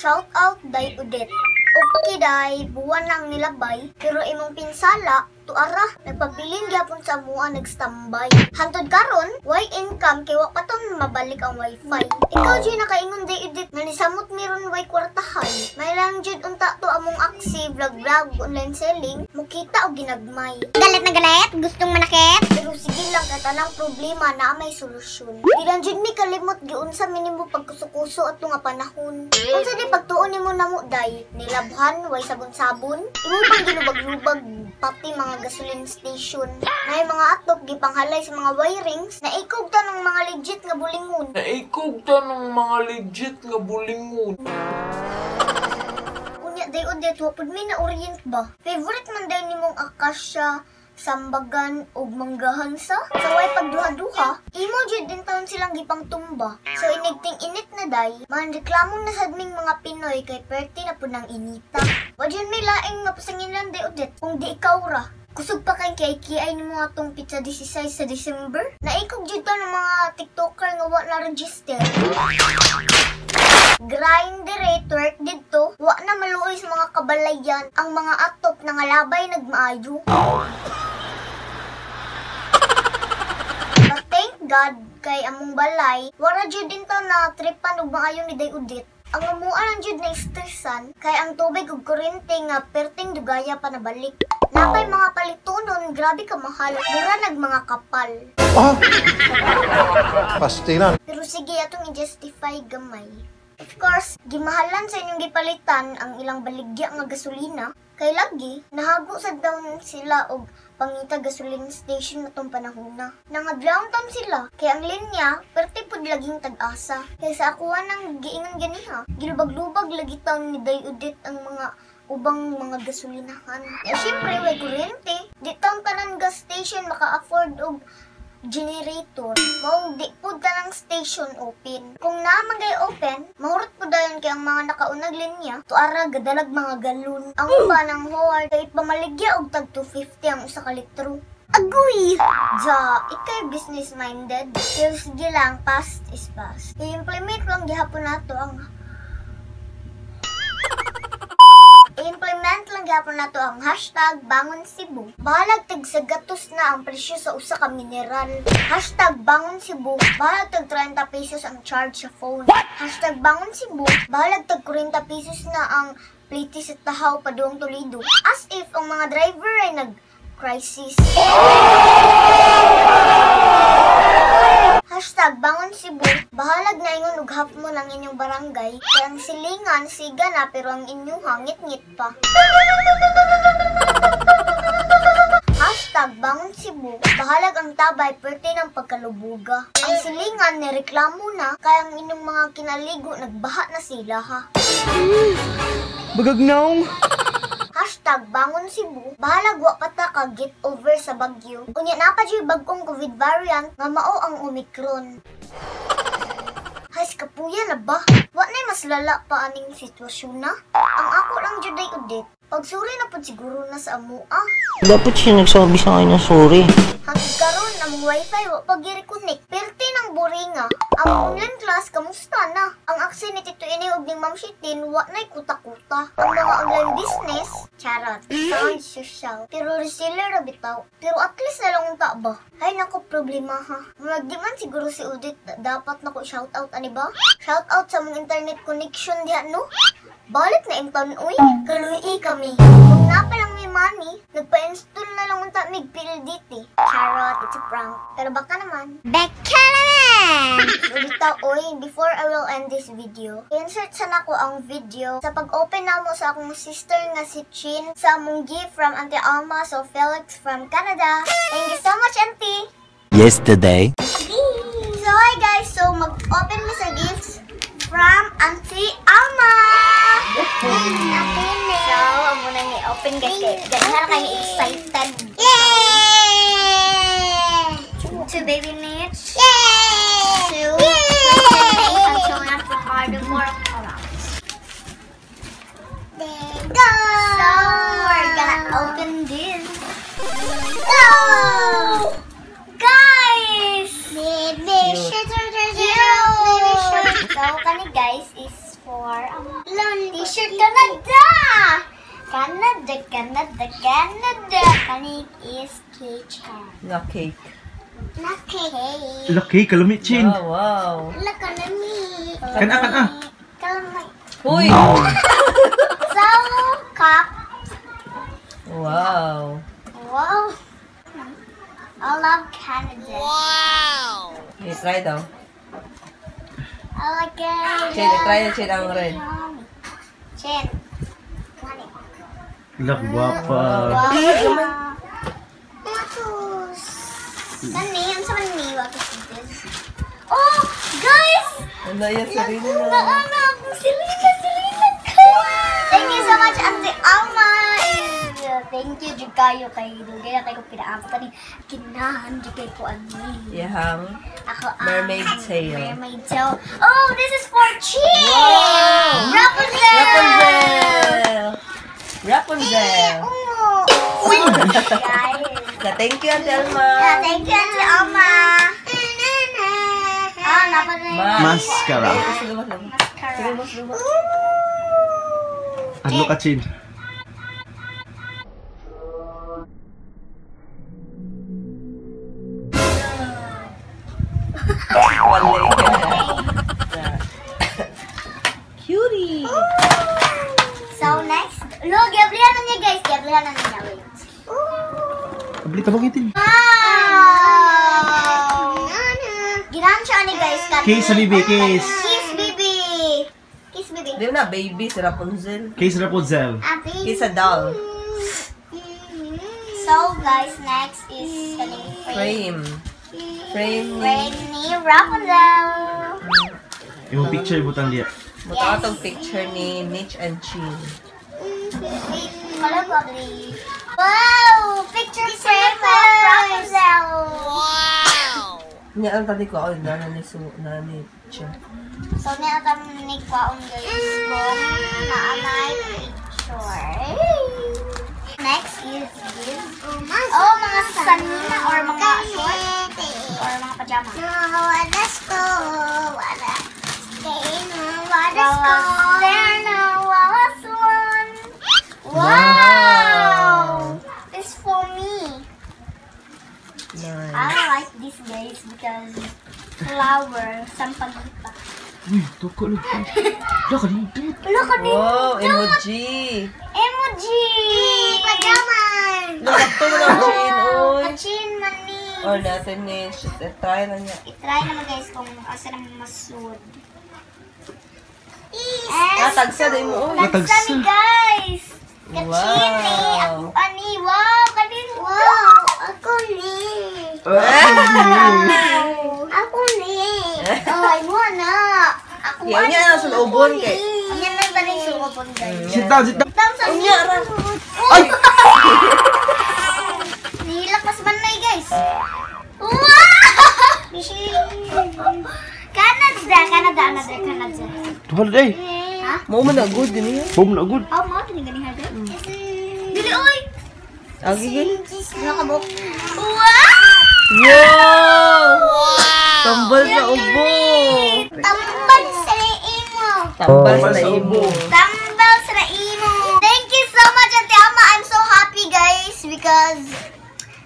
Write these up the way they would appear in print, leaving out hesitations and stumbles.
Shout out Day Odette. Okay day, buwan lang nilabay, pero imong pinsala, tuara, nagpabilin gyapon sa mua nagstambay. Hantod karon, way income kay wa pa ton mabalik ang wifi. Ikaw jud nakaingon, Day Odette, nga nisamot miron way kwartahan. May lang jud unta to among aksi vlog vlog online selling, mukita og ginagmay. Galit na galit, gustong manakit. Pero sige lang kay tanang problema na may solusyon. Di lang jud mi kalimot giunsa minimo pagkuso-kuso ato nga panahon. Unsa di pagtuon nimo namo day, nilabhan way sabon-sabon, imo pang gilubag-lubag pati mga gasoline station. Nay mga atop gipanghalay sa mga wirings, naikog ta ng mga legit nga bulingon. Naikog ta ng mga legit nga bulingon. Unya Day Odette, wa pud mi na orient ba? Favorite man day nimong akasya, sambagan ug manggahan sa? Sa way pagduha-duha, imo jud din taon silang gipangtumba. So inigting init na day, man reklamo na sad ming mga Pinoy kay perti na pud nang inita. Wa jud may laing mapasanginlan, Day Odette, kung di ikaw ra. Kusog pa kay kiay-kiay nimo atong pizza 16 sa December. Naikog jud ta ng mga TikToker nga wa na register. Grind dire, twerk didto, wa na maluoy sa mga kabalayan, ang mga atop na ngalabay nagmaayo. But thank God kay among balay, wara jud din ta na tripan og maayo ni Day Odette. Ang amuan lang jud na istresan kay ang tubig ug kuryente nga perting dugaya pa nabalik. Napay mga palitonon, grabe ka mahal, mura nag mga kapal. Ah! Pastilan. Pero sige, atong i-justify gamay. Of course, gimahalan sa inyong gipalitan ang ilang baligya nga gasolina. Kay lagi, nahago sa down sila og pangita gasoline station atong panahona. Nangadlaw taon sila, kay ang linya, perti pud laging tag-asa. Kay sa akuha ng giingon ganiha, gilubag-lubag lagi taon ni Day Odette ang mga ubang mga gasolinahan. Ya, syempre, way kuryente. Di taon tanan gas station maka-afford og generator. Maong di pud tanang station open. Kung naa man gay open, mahurot pud dayon kay ang mga nakaunag linya, tuara gadalag mga galon. Ang uban ang howard kay pamaligya og tag 250 ang usa ka litro. Agoy! Ja, ikay business minded. Pero sige lang, past is past. I-implement lang gihapon nato ang I-implement lang gihapon nato ang #BangonCebu. Bahalag tag sagatos na ang presyo sa usa ka mineral. #BangonCebu. Bahalag tag 30 pesos ang charge sa phone. #BangonCebu. Bahalag tag 40 pesos na ang plate sa Tahaw padung Toledo. As if ang mga driver ay nag-crisis. #BangonCebu. Bahalag na ingon og half mo ng inyong barangay. Kaya ang silingan siga na pero ang inyong hangit-ngit pa. #BangonCebu. Bahalag ang tabay perte ng pagkalubuga. Ang silingan nireklamo na kaya ang inyong mga kinaligo nagbaha na sila ha. Bagagnaong. #BangonCebu. Bahalag wa pa ta ka get over sa bagyo. Unya na pa jud bag-ong COVID variant nga mao ang Omicron. Hays kapuya na ba? Wa nay mas lala pa aning sitwasyon na. Ang ako lang jud ay Odette. Pagsuri na pud siguro na sa amoa. Dapat siya nagsabi sa akin ng sorry. Hangtod karon among wifi wa pa gi-reconnect. Perti ng boringa. Ang online class kamusta na? Ang aksi ni Tito Inay ug ni Ma'am Shitin wa nay kuta-kuta. Ang mga online business, charot, sound social. Pero reseller ra bitaw. Pero at least na lang unta ba? Hay nako problema ha. Murag di man siguro si Odette dapat nako shout out ani ba? Shout out sa mong internet connection diha no? Balik na imtan uy, kaluhi kami. Kung na pa lang may money, nagpa-install na lang unta mig PLDT. Charot, it's a prank. Pero baka naman. Baka naman! So bitaw oy, before I will end this video, insert sana ko ang video sa pag-open na mo sa akong sister nga si Chin sa among gift from Auntie Alma, so Felix from Canada. Thank you so much, Auntie! Yesterday. So hi guys, so mag-open mi sa gifts from Auntie Alma! So, amo na ni open guys kay daghan kayo excited. Yay! To Baby Mitch. Yay! To Yay! There Go! So, we're gonna open this. Go! Guys! Baby shark, Cute! So, kani guys is for T-shirt Canada! Canada, Canada, Canada. Kanik is kitchen. Nga cake. Na cake. Laki, kalami, Chin. Wow, wow. Wala kalami. Kana, kana. Kalamay. Uy! So, cup. Wow. Wow. I love Canada. Wow. Okay, try daw. I like Canada. Chin, try na Chin ang red. Chin. Money. Lak, guwapa. Wow. Matus. Kani, ang sa ni what is this? Oh, guys! Ano yan, sarili na. Naana akong Selena, Selena ko! Thank you so much, Ate Alma! And, thank you, jud kayo kay dugay na kayo pinaabot ani. Ginahan jud kay ko ani. Yahang. Ako ang Mermaid tail. Mermaid tail. Oh, this is for Chi! Wow! Rapunzel! Rapunzel! Rapunzel! Oh! Uy! Guys. Na, thank you, Ate Alma. Yeah, thank you, Ate Alma. Ah, dapat na yung Mascara. mascara. Ano ka, Chin? Cutie! So next, look, gablihan na niya guys, gablihan na niya. Wait. Abli, tabang itin. Wow! Ginahan siya ni guys. Kiss, baby, kiss. Kiss, baby. Kiss, baby. Di na, baby, si Rapunzel. Kiss Rapunzel. Abi. Kiss a doll. So guys, next is kaning frame. Frame. Frame ni. Frame ni Rapunzel. Yung picture, butang diya. Muta atong picture ni Mitch and Chin. Wait, wala ko abli. Wow! Picture frame of Rapunzel. Niya ang tadi ko ako na ni Su na ni Chin. So, niatam ni Kwaon guys kung naanay picture. Next is this. Oh, mga sanina or mga short or mga pajama. Wow! This for me. Nice. I like this guys because flower, sampaguita. Uy, tuko lang. Laka, dito. Look at this Wow, emoji. emoji! Pajama! Nakakto mo lang, Chin. Uy. Kachin man ni. Or natin ni Try na niya. I-try naman guys kung asa naman masud. Ah, tagsa din mo. Uy. Tagsa ni guys! Kachin ni! Wow. Ako ani! Wow! Kanin! Wow! Ako ni! Ako ni! Ay mo na! Ako Yeah, unya na sa lubon kay. Unya na ba rin sulobon guys? Sit down, sit down. Tam sa Unya ra. Ay! Nihilak mas manay guys. Wow! Canada, Canada, another Canada. Tuhal day. Ha? Mo man na good din niya. Boom na good. Oh, mo tini gani haga. Dili oy. Agi gani. Duha ka buok. Wow! Wow! Tambal sa ubo. Tambal sa imo. Tambal sa imo. Tambal sa imo. Thank you so much, Ate Alma. I'm so happy, guys, because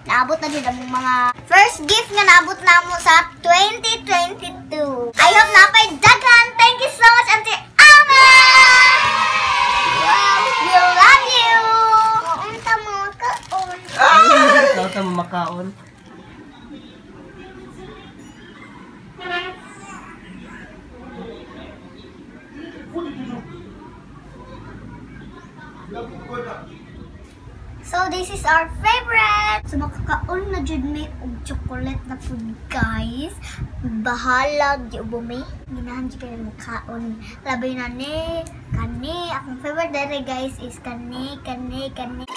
naabot na din ang mga first gift nga naabot na mo sa 2022. I hope napay daghan. Thank you so much, Ate Alma! Wow, we love you! Unta mo kaon. Daw ta makaon. So this is our favorite. So makakaon na jud mi og chocolate na food guys. Bahala gyud mi. Ginahan jud kayo makaon. Labi na ni kani akong favorite dere guys is kani kani kani.